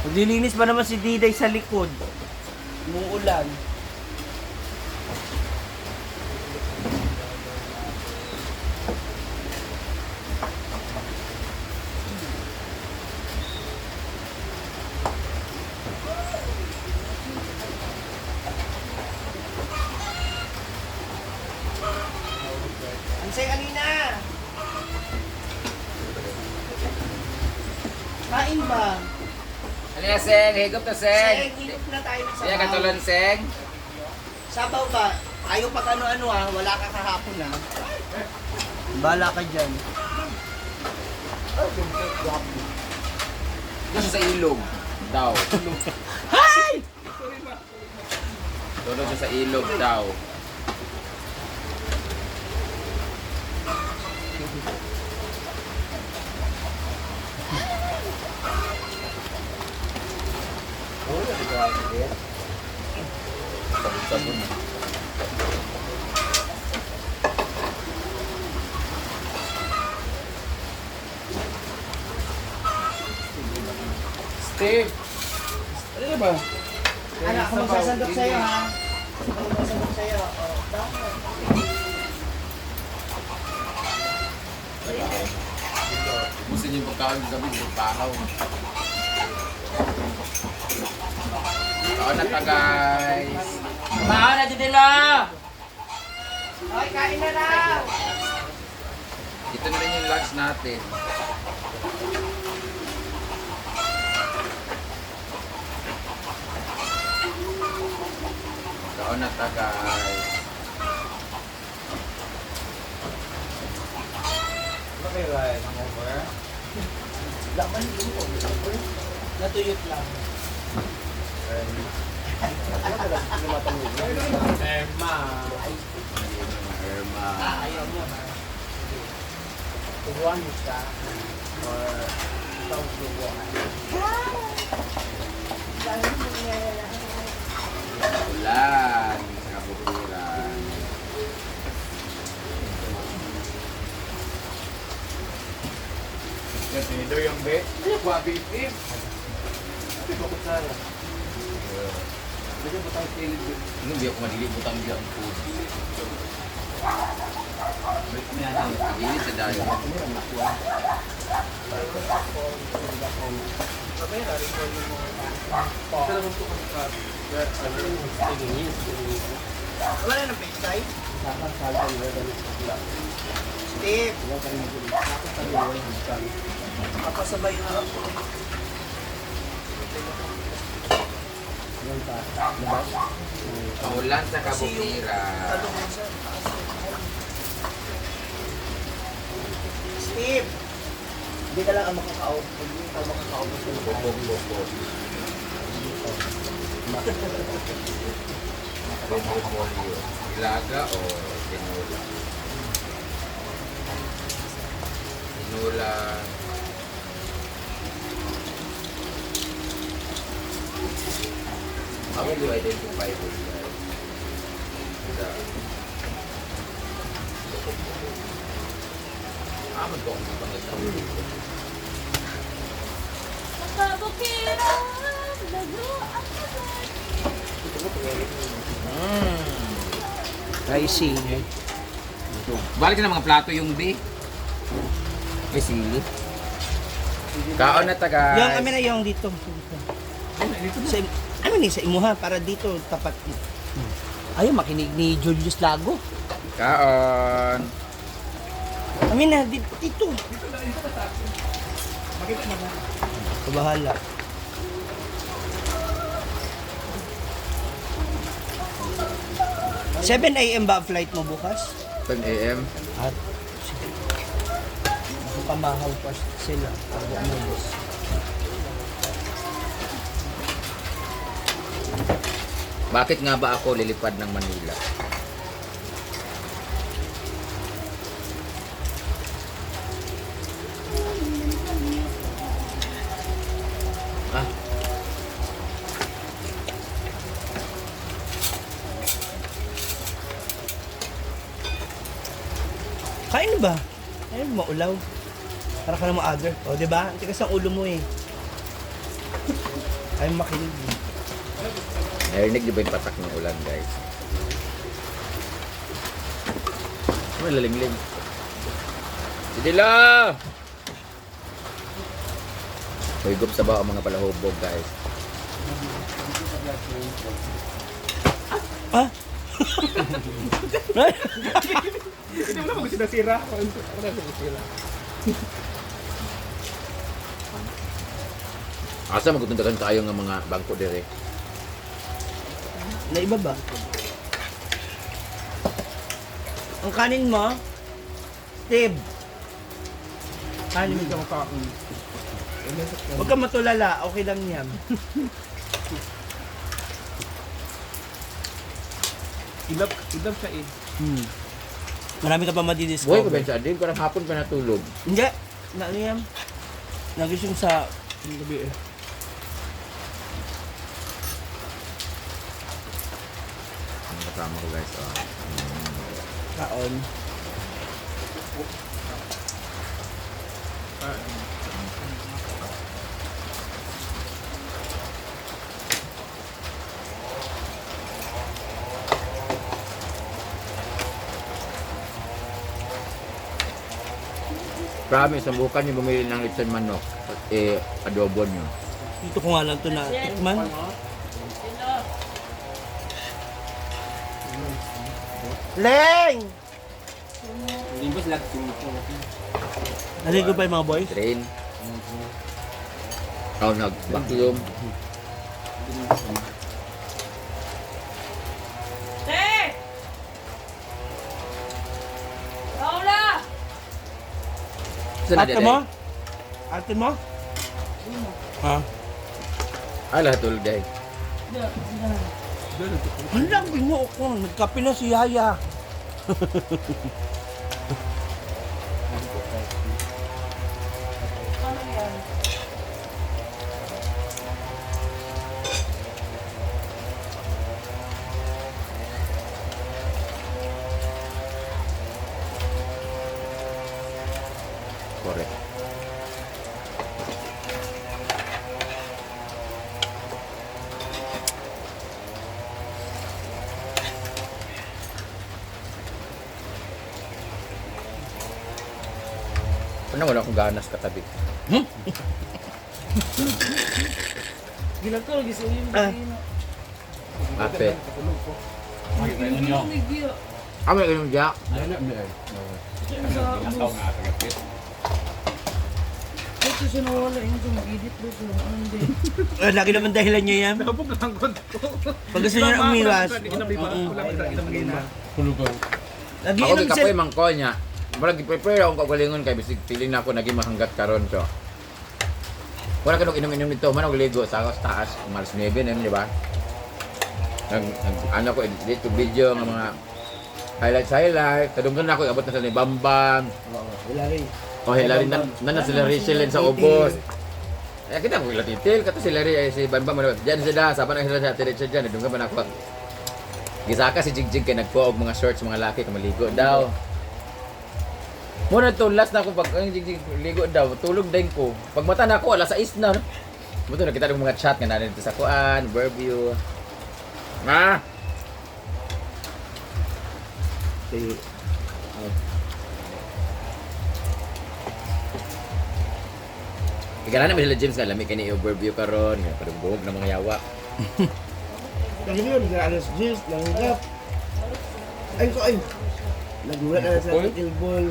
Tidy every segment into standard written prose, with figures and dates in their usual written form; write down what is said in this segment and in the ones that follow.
Maglilinis ba naman si Diday sa likod? Umuulan. Ansay, Alina! Kain ba? Alina, Seng. Higop na, Seng. Seng, higop na tayo ng Siya sabaw. katulad, Seng. Sabaw ba? Ayaw pag ano-ano ah, wala ka kahapon ah. Bala ka dyan. Doon siya sa ilog. Daw. Hi! Doon siya sa ilog daw. Sabon-sabon. Steve! Ano na ba? Ano, ako magsasandok sa'yo ha. Ako magsasandok sa'yo. Oh, tama. Ubusin yung pagkain sa gabi, pagpakaw. Kaon na ta, guys. Kaon na dito. Okay, kain na lang! Ito na rin yung lunch natin. Kaon na ta, guys. Okay, right. Hangover. Laman yun po. Natuyot lang. Emma. Irma. Ah, ayaw mo ha. Tubuan mo siya. Or ikaw tubuan. Ulan sa kabukiran. Yan, tinidor yung be. Ano ba, baby? Ano ba, kutsara? Bigyan mo tayo kilid. Ano, hindi ako malilibot ang biyang food. Gilid sa dayo. Wala nang pechay? Steve! Papasabay na ako. Ulan sa kabukiran. Talong mo siya. Steve! Hindi ka lang ang makakaubos. Hindi ka makakaubos ng Bubok, bubok. Bubok bolyo. Ilaga o tinula? Tinula. How will you identify this guy? Sa bukog bukog. Ah, magkong pangit. Makabukiran, lago ang tagal. Pricing. Balik na mga plato yung B. May sili. Kaon na ta, guys. Yung kami na yung dito. Dito. Sa, ano ni sa imuha para dito tapat. Ayaw makinig ni Julius Lago. Kaon. Kami na dito. Dito. Bahala. 7 a.m. ba ang flight mo bukas? 10 a.m. At sige. Pamahaw pa sila pag umalis. Bakit nga ba ako lilipad ng Manila? Ah. Kain ba? Ayun, maulaw. Para ka na mo-other. O, di ba? Ang tigas ng ulo mo eh. Ay, makinig. Narinig niyo ba yung patak ng ulan, guys? Ano, lalimlim. Sige la! Higop sa ba ang mga palahubog, guys? Ah? Hindi mo na kung sinasira. Ako na sinasira. Asa magutundakan tayo ng mga bangko dire? Naiba ba? Ang kanin mo? Steve. Kanin Hindi mo. ka makain. Huwag ka matulala. Okay lang yan. Ilap, ilap siya eh. Marami ka pa Buhay ko madidiscover. ba sa adin? Parang hapon pa natulog. Hindi. Na ano yan? Nagising sa... Ang gabi eh. Ang kasama ko, guys. Oh. Kaon. Promise, subukan niyo bumili ng lechon manok. At eh, adobo niyo. Dito ko nga lang ito na tikman. Sino? Leng! Hindi ba sila tumutulong? Naligo pa yung mga boys? Train. Ako nag-vacuum. Te! Paula! Saan na Ate dire? mo? Ate mo? Ha? Ah, lahat tulog dahil. Ano lang binuo ko? Nagkape na si Yaya. Ano yan? Correct. Ano, wala akong ganas katabi. Ginagkol, gusto yung Ah. Ate. Inyo. Ah, may ganun Jack. Ito siya nawala yung mag-edit ba siya? Ano hindi? Eh, lagi naman dahilan niya yan. Nabog lang ko. Pag gusto niya umiwas. Ako Nagiinom gikapoy siya. man ko niya. Murag gi-prepare akong kaugalingon kay bisig feeling na ako naging mahanggat karon so. Wala ka inom-inom nito, man ako ligo sa sa taas, mga alas 9 na yun, di ba? Nag ano ko edit ko video ng mga highlights highlight. Kadunggan na ako abot na sa ni Bambam. Oo, wala rin. O Hillary na, na, na sila Rachel sa ubos. Eh kita ko ila titil kato sila Ray ay si Bambam ano diyan sila saban ang sila sa Ate Rachel diyan dunggan man ako. Gisaka si Jigjig kay nagkuha og mga shorts mga laki kay maligo daw. Muna to last na ako pag ang Jigjig ligo daw tulog din ko. Pag mata na ako alas 6 na. Buto nakita ko mga chat nga na dito sa kuan, Burview. Ah, Si- Kaya na sila James nga lami kay ni overview karon nga padungog ng mga yawa. Lagi yun, alas 10, langgap. Ay, ko ay. Nagulat na sa tilbol.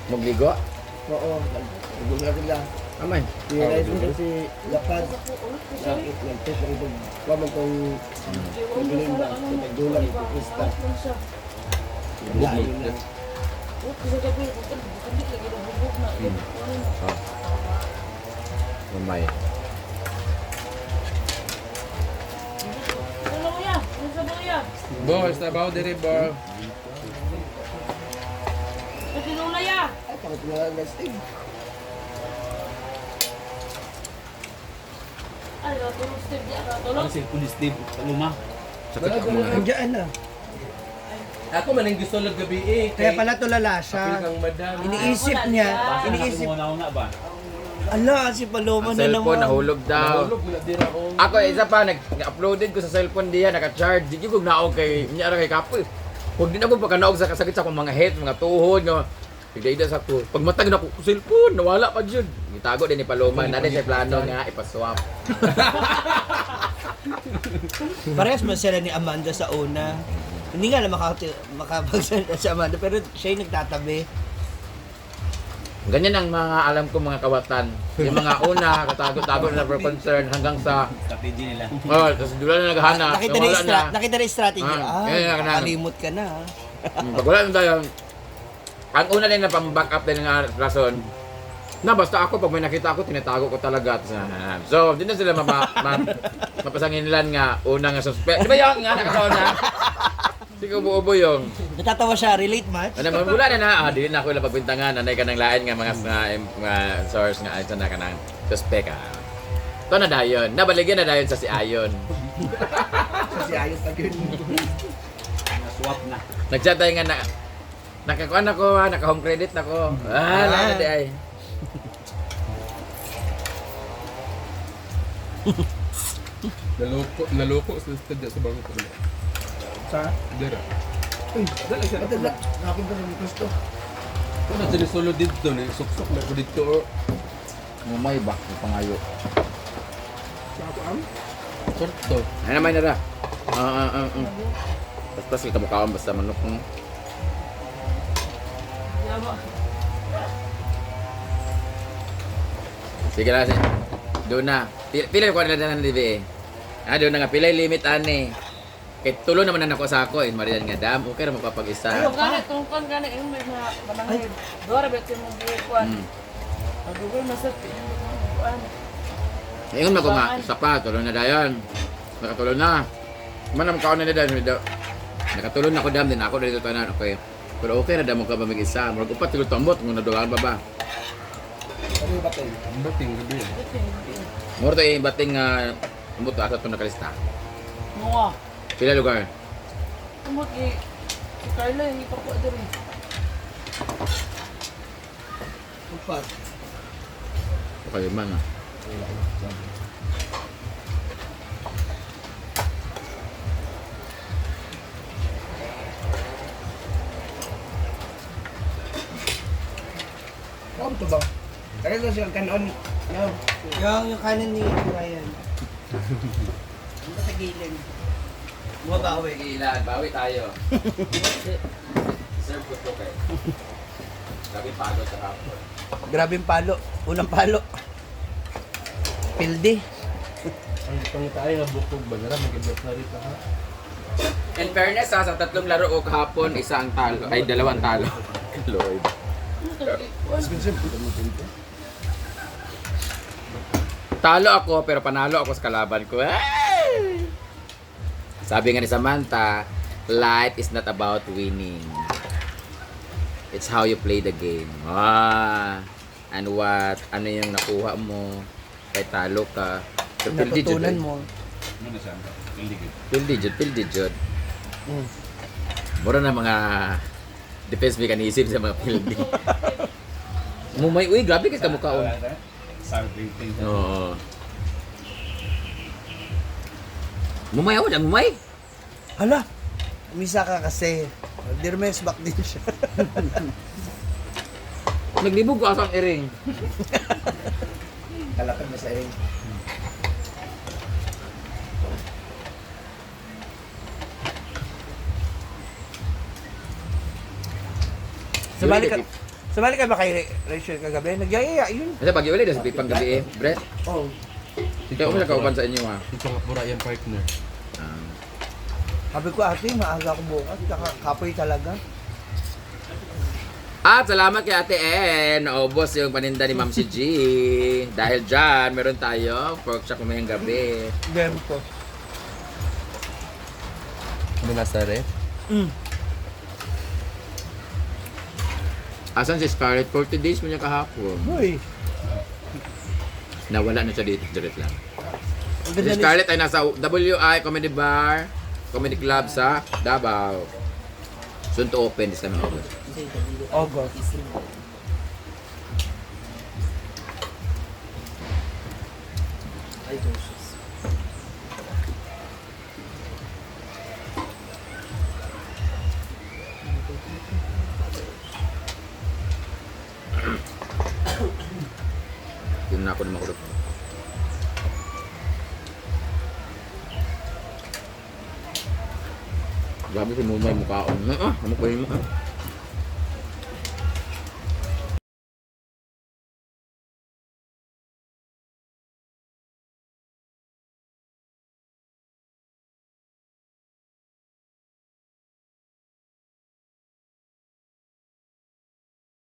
Magligo. Oo, nagulat sila. Aman. Realize mo kasi lapad. Bakit nag-test lang itong kwaman kong magaling ba? Sa nagdulang ito, Krista. Wala, yun na. Oh. Mamay. Bo, trabaho dire, bo. Ay, bakit wala na Steve? Ang cellphone ni Steve, paluma. Sakit ako mga. Andiyan na. Ako man ang gusto lang gabi eh. Kaya pala tulala Apil siya. kang madam. Iniisip niya, iniisip Iniisip. Una ba? Ala, si Paloma Ang na naman. cellphone, nahulog daw. Nahulog na din ako. Ako, isa pa, nag-uploaded ko sa cellphone diya, naka-charge. Di ko naog kay, niya ra kay kapoy. Huwag din ako pagkanaog sa kasakit sa akong mga head, mga tuhod, nga. Bigla sa ko. Pag matag na ko, cellphone, nawala pa jud. Gitago din ni Paloma, na din sa plano nga ipaswap. Parehas man sila ni Amanda sa una. Hindi nga lang makapagsalita si Amanda, pero siya yung nagtatabi. Ganyan ang mga alam ko mga kawatan. Yung mga una, katago-tago na for concern hanggang sa Strategy nila. oh, tapos doon na naghahanap. Nakita na, nawala yung nakita na yung strategy. Ah, Ah, kaya nga, nakalimot ka na. Ah. Pag wala na tayo, ang una din na pang-back up din ng rason, na basta ako, pag may nakita ako, tinatago ko talaga. Tapos, so, di na sila mapasanginlan nga, una nga suspect. Di ba yung nga, nakataon na? Sige, ubo-ubo yung. Natatawa siya, relate much? Ano, wala na na, di na ako ilang pagbintangan, nanay ka ng lain nga mga, nga, mga source nga, ito na ka ng suspect ah. Ito na dayon, nabaligyan na dayon sa si Ayon. Si Ayos na yun. Swap na. Nagchat tayo nga na, nakakuan ako ha, naka-home credit na ko. Ah, wala na di ay. Naloko, naloko sa stadya sa bangko. Sa? Dara. Uy, dala siya. Dala. Nakapunta sa gusto. Kung na sila solo dito, ni suksok na ko dito. Oh. Mumay ba, pangayo. Sorto. Ano naman na ra? Ah, ah, ah, ah. Basta kita mukhaon basta manok mo. Yawa. Sige lang, sige. Doon na. Pila ko nila na ng DBA. Ah, doon na nga pila yung limit ani. Kay tulo naman na nako sa ako, eh, Marian nga dam, okay ra magpapag-isa. Ayaw gani, tungkon gani, yung may mga barangay. Dora, bet yung mga kuan. Pag-google, masat, yung mga kuan. Ingon na ko nga, isa pa, tulo na dayon. Nakatulo na. Man ang kaon na dayon, nakatulo na ko dam din ako dito tanan, okay. Pero okay ra dam mo ka ba mag-isa. Murag upat siguro tambot kung nadulaan pa ba. Ano ba tayo? Ang bating gabi. Muro to eh, bating nga ambot asa to nakalista. Mga. Pila lugar? Tumot eh. Si Carla, yung ipakuha diri. Upat. Okay man ah. Kaon to ba? Kaya na siya kanon. No. Yung kanin ni Ryan. Ang sa gilid. Bumabawi. Ilan, bawi tayo. Serve ko to kay. Grabe pagod sa hapon. Grabe yung palo. Unang palo. Pildi. Ang pangitain nga bukog ba nara magibot na rito ha. In fairness ha, sa tatlong laro ko kahapon, isa ang talo, ay dalawang talo. Lord. Talo ako pero panalo ako sa kalaban ko. Ay! Sabi nga ni Samantha, life is not about winning. It's how you play the game. Ah, and what, ano yung nakuha mo, kahit talo ka. Pero pildi jud, Natutunan eh. mo. Ano na siya? Iligid. Pildi jud, pildi jud. Mm. Mura na mga defense mechanism sa mga pildi. Mumay, uy, grabe kay kamukhaon. Salvating. Oo. Mumay ako dyan, mumay. Hala! Umisa ka kasi. Dirmes back din siya. Naglibog ko asang iring. Kalakad na sa iring. Sumali ka, sumali ka ba kay Rachel kagabi? Nagyayaya yun. Kasi pag iuli, sa pang gabi eh. Bre, Oh. kaya ko kauban sa inyo ha. Ito nga pura yan partner. Ah. Sabi ko, ate, maaga ako bukas. Kapoy talaga. At salamat kay Ate N. Naubos yung paninda ni Ma'am si G. Dahil dyan, meron tayo pork chop mamayang gabi. Bempo. Ano nasa ref? Mm. Asan si Scarlett? 40 days mo niya kahapon. Uy. Nawala na siya dito. Direct lang. Ang Si ganda ni Scarlett ay nasa WI Comedy Bar, Comedy Club sa Davao. Soon to open this coming August. August. Ay, delicious. Yun na ako na makulog. Grabe si Mumay mukhaon. Ah, ano ko yun mo? Ah.